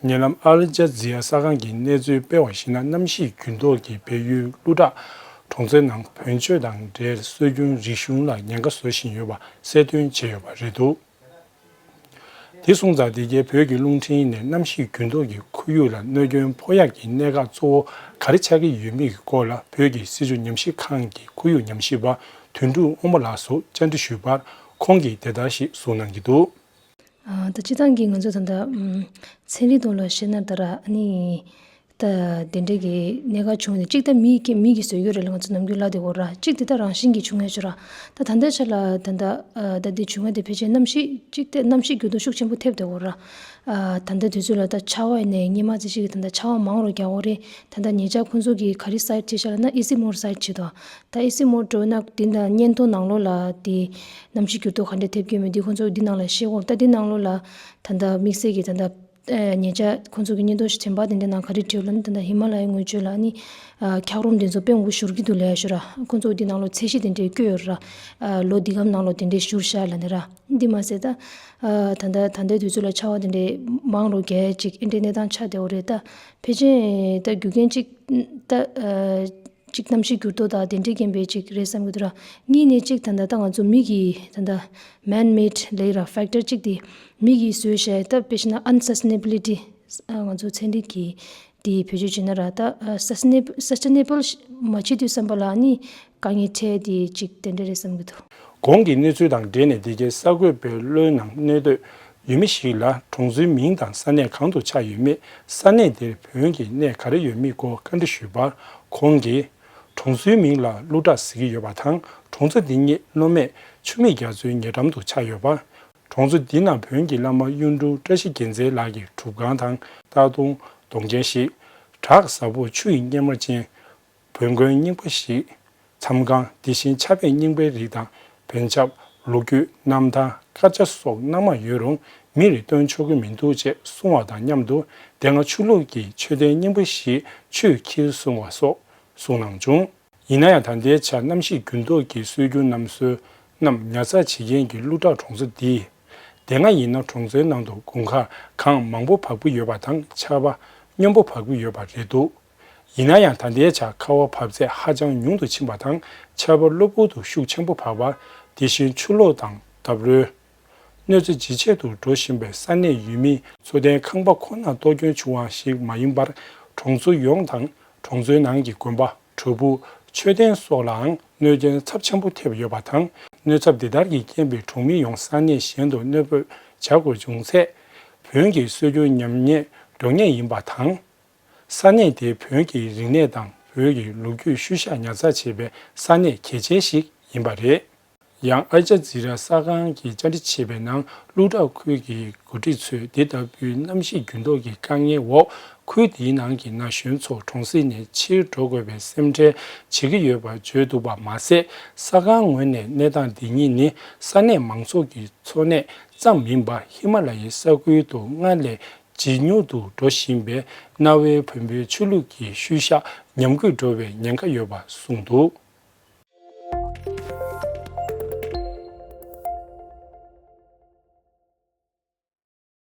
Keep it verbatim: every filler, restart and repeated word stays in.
ཉེ་ལམ་ཨལ་ཇ་ཛི་ར་གསར་ཁང་གིས་གནས་ཚུལ་སྤེལ་བར་གཞིགས་ན། གནམ་གཤིས་འགྱུར་ལྡོག་གིས་བལ་ཡུལ་ཀླུ་བྲག་གྲོང་ཚོའི་ནང་བོན་སྤྱོད་དང་འབྲེལ་སྲོལ་རྒྱུན་རིག་གཞུང་ལ་ཉེན་ཁ་བཟོ་བཞིན་ཡོད་པ་གསལ་སྟོན་བྱས་ཡོད་པ་རེད་འདུག་དེ་སོང་ཙང་འདི་གའི་བོད་ཀྱི་རླུང་འཕྲིན་ནས་གནམ་གཤིས་འགྱུར་ལྡོག་གིས་ཁོར་ཡུག་ལ་གནོད་སྐྱོན་ཕོག་ཡག་གི་གནད་འགག་གཙོ་བོ་ག་རེ་ཆགས་ཀྱི་ཡོད་མེད་ཀྱི་སྐོར་ལ། བོད་ཀྱི་སྲིད་བྱུས་ཉམས་ཞིབ་ཁང་གི་ཁོར་ཡུག་ཉམས་ཞིབ་པ་དོན་གྲུབ་དབང་མོ་ལགས་སུ་བཅར་འདྲི་ཞུས་པར། ཁོང་གིས་དེ་ལྟར་ཞིག་གསུངས་གནང་གི་འདུག་ཨ། ད་སྤྱིར་བཏང་གི་ང་ཚོ་ད་ལྟ་ཨམ། ཚན་རིག་ཐོག་ལ་བཤད་ན་ད་ར་ཨ་ནི། ད་དེ་འདྲའི་གི་གནད་འགག་བྱུང་ནས་གཅིག་ད་མིའི་གི་མིའི་གི་བཟོས་ཡོད་རེད་ལ། ང་ཚོ་ནམ་རྒྱུན་ལབ་བསྡད་ཡོད་ར། གཅིག་དེ་ད་རང་བཞིན་གྱིས་བྱུང་ཡ་ཅིག་ར། ད་ད་ལྟའི་ཆ་ལ་ད་ལྟ་ཨ། ད་འདི་བྱུང་ཡ་དེ་ཕལ་ཆེར་གནམ་གཤིས་གཅིག་དེ་གནམ་གཤིས་འགྱུར་ལྡོག་ཤུགས་ཆེན་པོ་ཐེབས་བསྡད་ཡོད་ར། ཨ། ད་ལྟ་དུས་ཚོད་ལ་ད་ཆར་པ་ཡིན་ནའི་སྔོན་མ་ཙམ་ཞིག་གི་ད་ལྟ་ཆར་པ་མང་རུ་རྒྱག་ཡོད་རེད། ད་ལྟ་ཉེ་ཆར་ཁོང་ཚོ་གིས་ག་རེ་སའིཊ་བྱས་ཤག་ལབ་ན། ཨི་སི་མོར་སའིཊ་བྱས་འདུག་ད་ཨི་སི་མོར་འགྲོ་ན་འདི་ད་སྙན་ཐོ་ནང་ལོགས་ལ་དེ་གནམ་གཤིས་འགྱུར་ལྡོག་ག་འདྲ་ཐེབས་ཀྱི་ཡོད་མེད་འདི་ཁོང་ཚོ་འདི་ནང་ལ་ཤེས་ཀྱི་ཡོད་རེད། ད་འདི་ནང་ལོགས་ལ་ད་ལྟ་དམིགས་བསལ་གྱི་ད་ལྟ་ཨ། ཉེ་ཆར་ཁོང་ཚོ་གི་སྙན་ཐོ་ཞིག་དྲན་པ་དེ་འདྲའི་ནང་ག་རེ་བྲིས་ཡོད་ལབ་ན། ད་ལྟ་ཧི་མ་ལ་ཡའི་ངོས་སྤྱོད་ལ་ཨ་ནི་ཨ། འཁྱགས་རོམ་དེ་ཚོ་དཔེ་མང་པོ་བཞུར་གྱི་འདུག་ལབ་ཡ་ཅིག་ར། ཁོང་ཚོ་འདི་ནང་ལོགས་ཚད་གཞི་དེ་འདྲའི་བཀོད་ཡོད་ར། ཨ། ལོ་འདི་གམ་ནང་ལོགས་དེ་འདྲའི་བཞུར་ཤག་ལབ་ནས་ར། འདི་མ་ཟད་ད་ཨ། ད་ལྟ་ད་ལྟའི་དུས་ཚོད་ལ་ཆར་པ་དེ་འདྲའི་མང་རུ་རྒྱག་ཡ་ཅིག་ཨེ་འདྲའི་གནས་སྟངས་ཆགས་བསྡད་ཡོད་རེད། ད་ཕལ་ཆེར་ད་རྒྱུ་རྐྱེན་གཅིག་ད་ཨ། གཅིག་གནམ་གཤིས་འགྱུར་ལྡོག་དང་དེ་འདྲའི་རྐྱེན་པས་གཅིག་རེད་བསམ་གྱི་འདུག་ར། གཉིས་ནས་གཅིག་ད་ལྟ་ད་ང་ཚོ་མི་གིས་ད་ལྟ་མན་མེཌ་ལབ་ཡ་ར། ཕེག་ཊར་གཅིག་དེ་མི་གིས་བཟོས་བཞག་ད་དཔེ་བཞག་ན་ཨན་སསི་ཊེ་ནེ་བི་ལི་ཊི། ཨ། ང་ཚོ་ཚན་རིག་གིས་དེ་བེད་སྤྱོད་བྱས་ན་ར། ད་ཨ། སསི་ཊེ་ནེ་སསི་ཊེ་ནེ་བལ་མ་བྱེད་དུས་ཙམ་པ་ལ་ཨ་ནི་དཀའ་ངལ་འཕྲད་དེ་གཅིག་དེ་འདྲ་རེད་བསམ་གྱི་འདུག་གོང་གི་གནས་ཚུལ་དང་འབྲེལ་ནས། འདི་གའི་གསར་འགོད་པས་ལྷོའི་ནང་གནས་སྡོད་ཡུལ་མི་ཞིག་ལ་གྲོང་ཚོའི་མིང་དང་ས་གནས་གང་དུ་ཆགས་ཡོད་མེད། ས་གནས་དེར་བོན་གྱི་གནས་ག་རེ་ཡོད་མེད་སྐོར་བཀའ་འདྲི་ཞུས་པར། ཁོང་གིས། གྲོང་ཚོའི་མིང་ལ་ཀླུ་བྲག་ཟེར་གྱི་ཡོད་པ་དང་། གྲོང་ཚོ་འདི་ཉིད་གློ་སྨད་ཆུ་མིག་རྒྱ་མཚོའི་ཉེ་འགྲམ་དུ་ཆགས་ཡོད་པ། གྲོང་ཚོ་འདི་ན་བོན་གྱི་བླ་མ་གཡུང་དྲུང་བཀྲ་ཤིས་རྒྱལ་མཚན་ལགས་ཀྱི་སྒྲུབ་ཁང་དང་། སྟག་གདོང་གདོང་རྒྱན་ཞིག་བྲག་གི་ཟ་ཕོར་ཆུ་ཡི་སྙེ་མ་ཅན། བོན་དགོན་རྙིང་པ་ཞིག་མཚམས་ཁང་། དེ་བཞིན་ཕྱྭ་པའི་རྙིང་པའི་རིགས་དང་། བོན་ཆབ། ལོ་རྒྱུས། གནམ་ཐང་། དཀར་ཆག་སོགས་སྣ་མང་ཡོད་རུང་། མིར་སྟོན་ཆོག་གི་མི་འདུག་ཅེས་གསུངས་པ་དང་མཉམ་དུ། དེ་སྔ་ཆུ་ལུགས་ཀྱི་མཆོད་རྟེན་རྙིང་པ་ཞིག་ཆུས་ཁྱེར་སོང་བ་སོགས་གསུངས་གནང་བྱུང་། ཡིན་ན་ཡང་། ད་ལྟའི་ཆར་གནམ་གཤིས་འགྱུར་ལྡོག་གི་སྲོལ་རྒྱུན་རྣམ་སྲོལ་རྣམས་ཉར་ཚགས་བྱེད་མཁན་གྱི་ཀླུ་བྲག་གྲོང་ཚོ་འདིས། དེ་སྔ་ཡིན་ན་གྲོང་ཚོའི་ནང་དུ་དགུན་ཁར་གངས་མང་པོ་བབས་ཀྱི་ཡོད་པ་དང་། ཆར་པ་སྙོམས་པོ་བབས་ཀྱི་ཡོད་པ་རེད་འདུག་ཡིན་ན་ཡང་། ད་ལྟའི་ཆར་ཁ་བ་བབས་ཚད་ཧ་ཅང་ཉུང་དུ་ཕྱིན་པ་དང་། ཆར་པ་གློ་བུར་དུ་ཤུགས་ཆེན་པོ་བབས་པ། དེ་བཞིན་ཆུ་ལོག་དང་འདབས་རོལ་གནོད་འཚེ་ཇེ་ཆེ་དུ་འགྲོ་བཞིན་པས། ས་གནས་ཡུལ་མིའི་འཚོ་རྟེན་ཁང་པ་ཁོ་ནར་གཏོར་སྐྱོན་བྱུང་བ་ཞིག་མ་ཡིན་པར། གྲོང་ཚོ་ཡོངས་དང་། གྲོང་ཚོའི་ནང་གི་དགོན་པ། གྲུ་གུ། མཆོད་རྟེན་སོགས་ལའང་གནོད་སྐྱོན་ཚབས་ཆེན་པོ་ཐེབས་ཡོད་པ་དང་། གནོད་ཚབས་འདི་ལྟར་གྱི་རྐྱེན་པས་གྲོང་མི་ཡོངས་ས་གནས་གཞན་དུ་གནས་སྤོས་བྱ་དགོས་བྱུང་ཚེ། བོན་གྱི་སྲོལ་རྒྱུན་ཉམས་ཉེས་འགྲོ་ངེས་ཡིན་པ་དང་། ས་གནས་དེའི་བོན་གྱི་རིག་གནས་དང་བོད་ཀྱི་ལོ་རྒྱུས་ཤུལ་བཞག་ཉར་ཚགས་བྱེད་པའི་ས་གནས་གལ་ཆེན་ཞིག་ཡིན་པ་རེད། ཡང་། ཨལ་ཇ་ཛི་ར་གསར་ཁང་གིས་བཅར་འདྲི་བྱས་པའི་ནང་། ཀླུ་བྲག་ཁུལ་གྱི་འགོ་ཁྲིད་ཚོས་འདི་ལྟ་བུའི་གནམ་གཤིས་འགྱུར་ལྡོག་གི་དཀའ་ངལ་འོག་ཁུལ་དེའི་ནང་གི་ན་གཞོན་ཚོ་གྲོང་གསེབ་ནས་ཕྱིར་འགྲོ་དགོས་པའི་སེམས་ཁྲལ་བྱེད་ཀྱི་ཡོད་པ་བརྗོད་འདུག་པ་མ་ཟད། གསར་ཁང་ངོས་ནས་གནས་སྟངས་འདི་ཉིད་ནི་ས་གནས་མང་ཚོགས་ཀྱི་འཚོ་གནས་ཙམ་མིན་པར། ཧི་མ་ལ་ཡའི་ས་ཁུལ་དུ་སྔར་ལས་ཇེ་ཉུང་དུ་འགྲོ་བཞིན་པའི་གནའ་བོའི་བོན་པོའི་ཆོས་ལུགས་ཀྱི་ཤུལ་བཞག་ཉམས་རྒུད་འགྲོ་བའི་ཉེན་ཁ་ཡོད་པ་གསུངས་འདུག